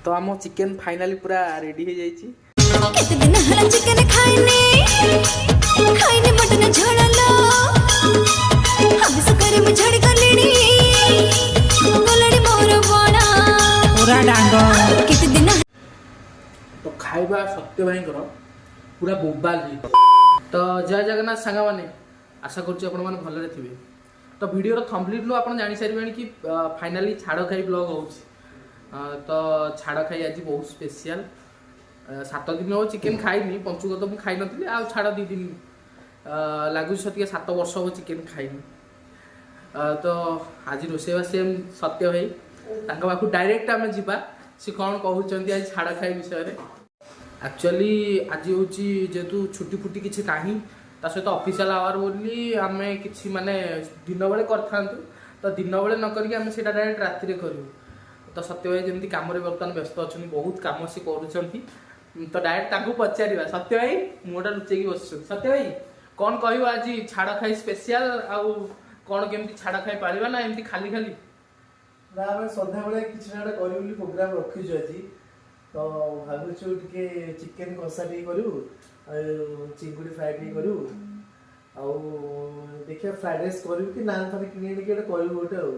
ତ ଆମ chicken finally ପୁରା ରେଡ଼ି ହେଇଯାଇଛି। କେତେ ଦିନ ହେଲା ଚିକେନ ଖାଇନି, ଖାଇନି ମଟନ ଝୋଳ ଲୋ। ଆମିଷ କରି ମୁଁ ଝଡ଼ି ଗଲିଣି, ଗଲାଣି ମୋର ବଣ ପୁରା ଡାଙ୍ଗ। କେତେ ଦିନ ତ ଖାଇବା ସତ୍ୟ ଭାଇଙ୍କର ପୁରା ବୋବାଲ ହେଇଛି। ତ ଜୟ ଜଗନ୍ନାଥ ସାଙ୍ଗମାନେ, ଆଶା କରୁଛି ଆପଣମାନେ ଭଲରେ ଥିବେ। ତ ଭିଡ଼ିଓର ଥମ୍ବନେଲ୍ରୁ ଆପଣ ଜାଣିସାରିବେଣି କି ଫାଇନାଲି ଛାଡ଼ ଖାଇ ବ୍ଲଗ୍ ହେଉଛି। ତ ଛାଡ଼ ଖାଇ ଆଜି ବହୁତ ସ୍ପେଶିଆଲ। 7 ଦିନ ହେବ ଚିକେନ୍ ଖାଇନି। ପଞ୍ଚୁକ ତ ମୁଁ ଖାଇନଥିଲି, ଆଉ ଛାଡ଼ 2 ଦିନ ଲାଗୁଛି ସତିକା 7 ବର୍ଷ ହେବ ଚିକେନ୍ ଖାଇନି। ତ ଆଜି ରୋଷେଇବା ସେମ୍ ସତ୍ୟ ଭାଇ, ତାଙ୍କ ପାଖକୁ ଡାଇରେକ୍ଟ ଆମେ ଯିବା, ସେ କ'ଣ କହୁଛନ୍ତି ଆଜି ଛାଡ଼ ଖାଇ ବିଷୟରେ। ଆକ୍ଚୁଆଲି ଆଜି ହେଉଛି ଯେହେତୁ ଛୁଟି ଫୁଟି କିଛି ନାହିଁ, ତା ସହିତ ଅଫିସିଆଲ ଆୱାର ବୋଲି ଆମେ କିଛି ମାନେ ଦିନବେଳେ କରିଥାନ୍ତୁ, ତ ଦିନବେଳେ ନ କରିକି ଆମେ ସେଇଟା ଡାଇରେକ୍ଟ ରାତିରେ କରିବୁ। ତ ସତ୍ୟ ଭାଇ ଯେମିତି କାମରେ ବର୍ତ୍ତମାନ ବ୍ୟସ୍ତ ଅଛନ୍ତି, ବହୁତ କାମ ସେ କରୁଛନ୍ତି, ତ ଡାଇରେକ୍ଟ ତାଙ୍କୁ ପଚାରିବା। ସତ୍ୟ ଭାଇ ମୁହଁଟା ଲୁଚେଇକି ବସିଛନ୍ତି। ସତ୍ୟ ଭାଇ, କ'ଣ କହିବ ଆଜି ଛାଡ଼ ଖାଇ ସ୍ପେଶିଆଲ, ଆଉ କ'ଣ କେମିତି ଛାଡ଼ ଖାଇ ପାଳିବା ନା ଏମିତି ଖାଲି ଖାଲି? ନା, ଆମେ ସନ୍ଧ୍ୟାବେଳେ କିଛି ନା ଗୋଟେ କରିବୁ ବୋଲି ପ୍ରୋଗ୍ରାମ ରଖିଛୁ ଆଜି। ତ ଭାବୁଛୁ ଟିକେ ଚିକେନ କଷା ଟିକେ କରିବୁ ଆଉ ଚିଙ୍ଗୁଡ଼ି ଫ୍ରାଏ ଟିକେ କରିବୁ, ଆଉ ଦେଖିବା ଫ୍ରାଏଡ୍ ରାଇସ୍ କରିବୁ କି ନାନ୍ ଫାନ୍ କିଣି ଆଣିକି ଗୋଟେ କରିବୁ ଗୋଟେ, ଆଉ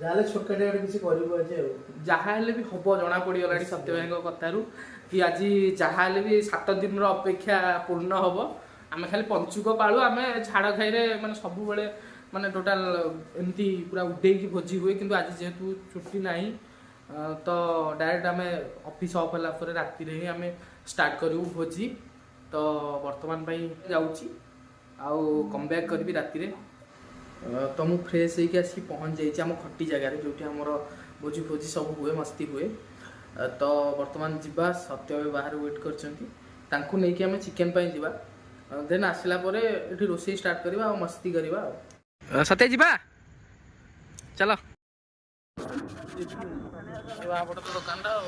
ଯାହାହେଲେ ଛୋଟକାଟିଆ ଗୋଟେ କିଛି କରିବୁ ଆଜି ଆଉ। ଯାହା ହେଲେ ବି ହବ, ଜଣା ପଡ଼ିଗଲାଣି ସତ୍ୟ ଭାଇଙ୍କ କଥାରୁ କି ଆଜି ଯାହା ହେଲେ ବି 7 ଦିନର ଅପେକ୍ଷା ପୂର୍ଣ୍ଣ ହବ। ଆମେ ଖାଲି ପଞ୍ଚୁକ ପାଳୁ, ଆମେ ଛାଡ଼ ଖାଇରେ ମାନେ ସବୁବେଳେ ମାନେ ଟୋଟାଲ ଏମିତି ପୁରା ଉଡେଇକି ଭୋଜି ହୁଏ। କିନ୍ତୁ ଆଜି ଯେହେତୁ ଛୁଟି ନାହିଁ, ତ ଡାଇରେକ୍ଟ ଆମେ ଅଫିସ୍ ଅଫ୍ ହେଲା ପରେ ରାତିରେ ହିଁ ଆମେ ଷ୍ଟାର୍ଟ କରିବୁ ଭୋଜି। ତ ବର୍ତ୍ତମାନ ପାଇଁ ଯାଉଛି ଆଉ କମ୍ ବ୍ୟାକ୍ କରିବି ରାତିରେ। ତ ମୁଁ ଫ୍ରେଶ୍ ହେଇକି ଆସିକି ପହଞ୍ଚି ଯାଇଛି ଆମ ଖଟି ଜାଗାରେ, ଯେଉଁଠି ଆମର ଭୋଜି ଫୋଜି ସବୁ ହୁଏ, ମସ୍ତି ହୁଏ। ତ ବର୍ତ୍ତମାନ ଯିବା, ସତ୍ୟ ଏବେ ବାହାରେ ୱେଟ୍ କରିଛନ୍ତି, ତାଙ୍କୁ ନେଇକି ଆମେ ଚିକେନ୍ ପାଇଁ ଯିବା। ଦେନ୍ ଆସିଲା ପରେ ଏଠି ରୋଷେଇ ଷ୍ଟାର୍ଟ କରିବା ଆଉ ମସ୍ତି କରିବା। ଆଉ ସତ୍ୟ ଯିବା, ଚାଲ। ବାପଟ ତ ଦୋକାନଟା ଆଉ।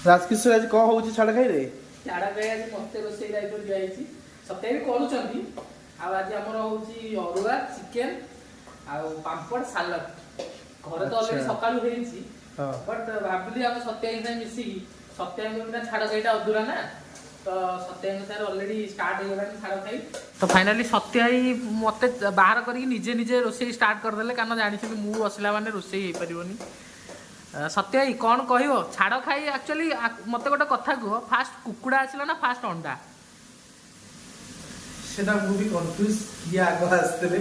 ରାଜକିଶୋର, ଆଜି କ'ଣ ହଉଛି ଛାଡ଼ ଖାଇରେ? ଛାଡ଼ ଖାଇ ଆଜି ମତେ ରୋଷେଇ ଦାୟିତ୍ୱ ଦିଆହେଇଛି, ସତ୍ୟ ବି କରୁଛନ୍ତି। ଆଉ ଆଜି ଆମର ହଉଛି ଅରୁଆ, ଚିକେନ ଆଉ ପାମ୍ପଡ଼, ସାଲାଡ। ଘରେ ତ ଅଲରେଡି ସକାଳୁ ହେଇଛି, ବଟ୍ ଭାବିଲି ଆମେ ସତ୍ୟାଙ୍କ ସାଙ୍ଗେ ମିଶିକି, ସତ୍ୟାଙ୍କ ବିନା ଛାଡ଼ ଖାଇଟା ଅଧୁରା ନା। ତ ସତ୍ୟାଙ୍କ ସାଙ୍ଗରେ ଅଲରେଡି ଷ୍ଟାର୍ଟ ହେଇଗଲାଣି ଛାଡ଼ ଖାଇ। ତ ଫାଇନାଲି ସତ୍ୟ ଭାଇ ମତେ ବାହାର କରିକି ନିଜେ ନିଜେ ରୋଷେଇ ଷ୍ଟାର୍ଟ କରିଦେଲେ, କାରଣ ଜାଣିଛନ୍ତି ମୁଁ ବସିଲା ମାନେ ରୋଷେଇ ହେଇପାରିବନି। ସତ୍ୟ ଭାଇ, କ'ଣ କହିବ ଛାଡ଼ ଖାଇ? ଆକ୍ଚୁଆଲି ମତେ ଗୋଟେ କଥା କୁହ, ଫାଷ୍ଟ କୁକୁଡ଼ା ଆସିଲା ନା ଫାଷ୍ଟ ଅଣ୍ଡା? ସେଟା ମୁଁ ବି କନଫ୍ୟୁଜ, କିଏ ଆଗ ଆସିଥିଲେ।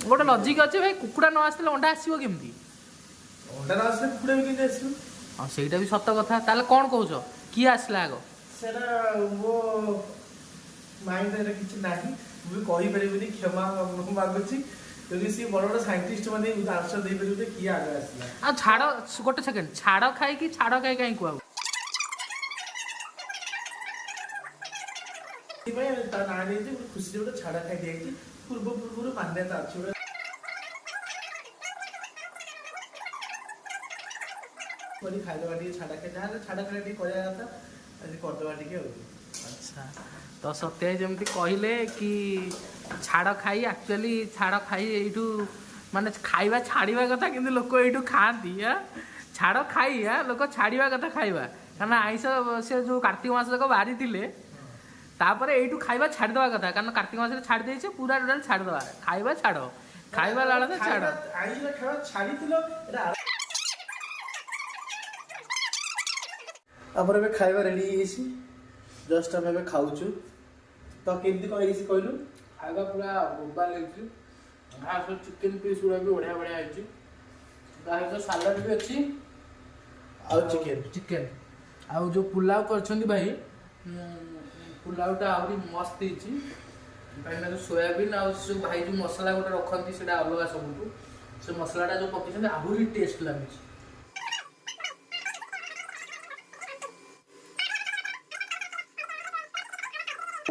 ଗୋଟେ ଲଜିକ୍ ଅଛି ଭାଇ, କୁକୁଡ଼ା ନ ଆସିଥିଲେ ଅଣ୍ଡା ଆସିବ କେମିତି? ଅଣ୍ଡା ନ ଆସିଲେ କୁକୁଡ଼ା ବି କେମିତି ଆସିବ? ହଁ, ସେଇଟା ବି ସତ କଥା। ତାହେଲେ କ'ଣ କହୁଛ, କିଏ ଆସିଲା ଆଗ? ସେଟା ମୋ ମାଇଣ୍ଡରେ କିଛି ନାହିଁ, ମୁଁ ବି କହିପାରିବିନି, କ୍ଷମା ମାଗୁଛି। ଯଦି ସିଏ ବଡ଼ ବଡ଼ ସାଇଣ୍ଟିଷ୍ଟ ମାନେ ଆନ୍ସର ଦେଇପାରିବେ ଯେ କିଏ ଆଗ ଆସିଲା। ଆଉ ଛାଡ଼, ଗୋଟେ ସେକେଣ୍ଡ, ଛାଡ଼ ଖାଇକି ଛାଡ଼ ଖାଇ କାହିଁ କୁହା? ସେଥିପାଇଁ ତା ନାଁ ଦେଇଛି, ଗୋଟେ ଖୁସିରେ ଗୋଟେ ଛାଡ଼ ଖାଇ ଦିଆଯାଇଛି। ପୂର୍ବ ପୂର୍ବରୁ ମାନ୍ୟତା ଅଛି ଗୋଟେ କରି ଖାଇଦେବା ଟିକେ ଛାଡ଼ ଖାଇ। ଯାହାହେଲେ ଛାଡ଼ ଖାଇ ଟିକେ କରିବା କଥା, ଆଜି କରିଦେବା ଟିକେ ଆଉ। ଆଚ୍ଛା, ତ ସତ୍ୟ ଭାଇ ଯେମିତି କହିଲେ କି ଛାଡ଼ ଖାଇ, ଆକ୍ଚୁଆଲି ଛାଡ଼ ଖାଇ ଏଇଠୁ ମାନେ ଖାଇବା ଛାଡ଼ିବା କଥା, କିନ୍ତୁ ଲୋକ ଏଇଠୁ ଖାଆନ୍ତି। ଆ ଛାଡ଼ ଖାଇ, ଆ ଲୋକ ଛାଡ଼ିବା କଥା ଖାଇବା, କାରଣ ଆଇଁଷ ସେ ଯେଉଁ କାର୍ତ୍ତିକ ମାସ ଯାକ ବାରିଥିଲେ, ତାପରେ ଏଇଠୁ ଖାଇବା ଛାଡ଼ିଦେବା କଥା, କାରଣ କାର୍ତ୍ତିକ ମାସରେ ଛାଡ଼ି ଦେଇଛେ, ପୁରା ଟୋଟାଲ ଛାଡ଼ିଦେବା। ଖାଇବା ଛାଡ଼, ଖାଇବା ଲାଳସା ଛାଡ଼। ଆଇଁଷ ଖାଇବା ଛାଡ଼ିଥିଲ ଏଇଟା। ଆମର ଏବେ ଖାଇବା ରେଡି ହେଇଯାଇଛି, ଜଷ୍ଟ ଆମେ ଏବେ ଖାଉଛୁ। ତ କେମିତି କ'ଣ ହେଇଛି କହିଲୁ? ଖାଇବା ପୁରା ବୋବାଲ ହେଇଛି। ତା ସହିତ ଚିକେନ ପିସ୍ ଗୁଡ଼ା ବି ବଢ଼ିଆ ବଢ଼ିଆ ହେଇଛି, ତା ସହିତ ସାଲାଡ଼ ବି ଅଛି। ଆଉ ଚିକେନ। ଚିକେନ ଆଉ ଯୋଉ ପୁଲାଉ କରିଛନ୍ତି ଭାଇ, ପୁଲାଉଟା ଆହୁରି ମସ୍ତ ହେଇଛି, କାହିଁକିନା ଯୋଉ ସୋୟାବିନ୍ ଆଉ ସେ ଯୋଉ ଭାଇ ଯୋଉ ମସଲା ଗୋଟେ ରଖନ୍ତି, ସେଇଟା ଅଲଗା ସବୁଠୁ, ସେ ମସଲାଟା ଯୋଉ ପକେଇଛନ୍ତି ଆହୁରି ଟେଷ୍ଟ ଲାଗୁଛି।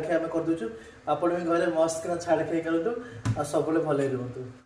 ଆମେ କରିଦେଉଛୁ। ଆପଣ ବି ଘରେ ମସ୍ତ କିନା ଛାଡ଼ ଖାଇ କରନ୍ତୁ ଆଉ ସବୁବେଳେ ଭଲ ରୁହନ୍ତୁ।